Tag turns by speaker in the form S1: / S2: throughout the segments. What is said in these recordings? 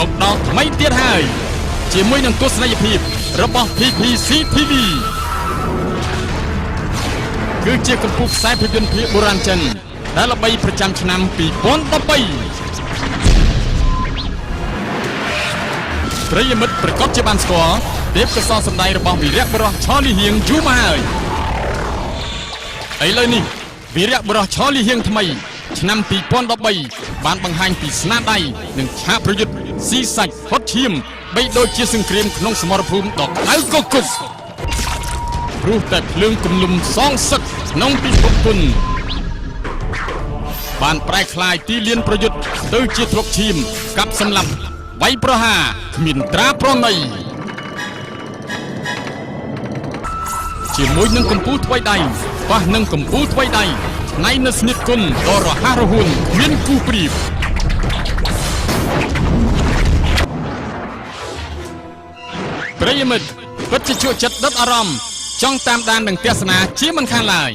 S1: មកដល់ថ្មីទៀតហើយជាមួយនឹងទស្សនីយភាពរបស់ PPC TV គឺជាកម្ពុជាខ្សែភាពយន្តភាគបុរាណចិនដែលល្បីប្រចាំឆ្នាំ2013ប្រិយមិត្តប្រកបជាបានស្គាល់ទេពកោសលសម្ដែងរបស់វីរៈបុរសឆលីហៀងយូរមកហើយឥឡូវនេះវីរៈបុរសឆលីហៀងថ្មី ឆ្នាំ2013បានបង្ហាញពីស្នាដៃនិងឆាកប្រយុទ្ធស៊ីសាច់ហត់ឈាមបីដូចជាសង្គ្រាមក្នុងសមរភូមិដ៏ក្តៅកគុកព្រោះតែភ្លើងគំលំសងសឹកក្នុងពិភពគុណបានប្រែក្លាយទីលានប្រយុទ្ធទៅជាទ្រពឈាមកាប់សម្លាប់វាយប្រហារគ្មានត្រាប្រណីជាមួយនឹងកម្ពូលថ្វីដៃប៉ះនឹងកម្ពូលថ្វីដៃឆ្នៃនៅស្នៀតគុណដ៏រហ័សរហួនគ្មានគូប្រៀបប្រិយមិត្តពិតជាជក់ចិត្តដិតអារម្មណ៍ចង់តាមដាននិងទស្សនាជាមិនខានឡើយ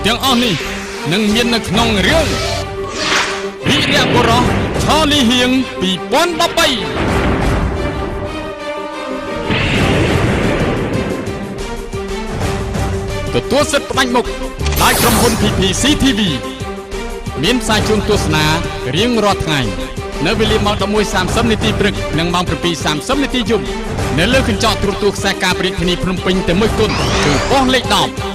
S1: ទាំងអស់នេះនឹងមាននៅក្នុងរឿងវីរៈបុរសឆលីហៀង2013ទទួលសិទ្ធិផ្ដាច់មុខដោយក្រុមហ៊ុន PPC TV មានផ្សាយជូនទស្សនារៀងរាល់ថ្ងៃនៅវេលាម៉ោង11:30នាទីព្រឹកនិងម៉ោង7:30នាទីយប់នៅលើកញ្ចក់ទូរទស្សន៍ខ្សែការពារធានីភ្នំពេញតែមួយគត់គឺប៉ុស្តិ៍លេខ10។